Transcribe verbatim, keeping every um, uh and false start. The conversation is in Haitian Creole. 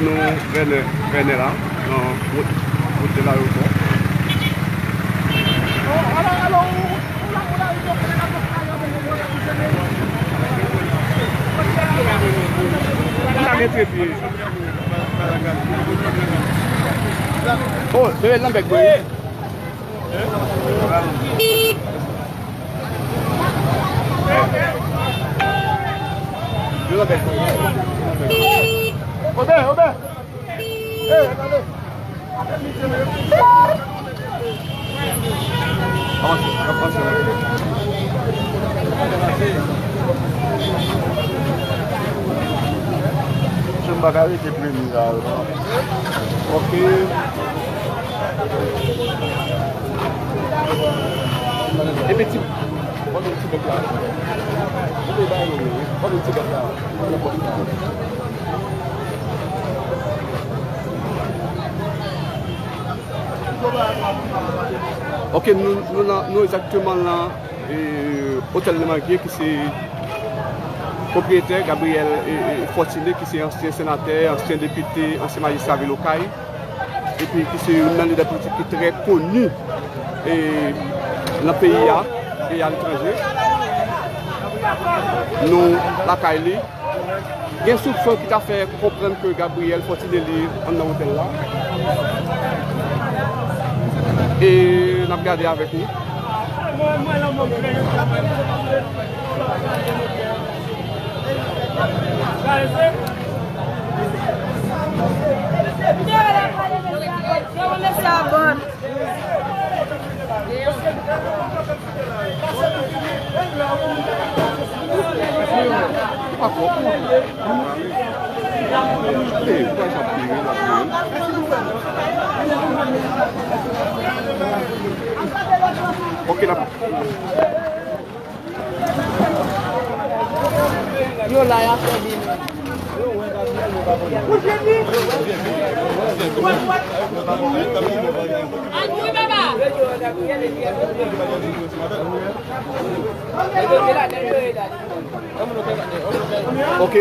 Nou Vènè, Vènè la, nan wout, wout de layewopò. Sa gen trepye. Oh, bebe nan bèk mwen. Obe, obe. Hey, tande. Avanse, avanse, avanse. Jan m pa ka rete premye la, non. Ok. Epi ti, mande ti bèk la. Mande bay nou, mande ti bèk la. Ok, nou, nou, nan- nou egzakteman nan e, Otèl Lemargye, ki se pwopriyetè Gabriel e, e, Fortuné, ki se ansyen senatè, ansyen depite, ansyen majistra vil Okay, epi ki se youn nan lidè politik ki trè koni e, nan peyi a e aletranje. Nou lakay li. Gen soupson ki ta fè konprann ke Gabriel Fortuné li anndan otèl la. E n ap gade avèk ou. Ok, n ap Yo la, y ap fè bine. Ok.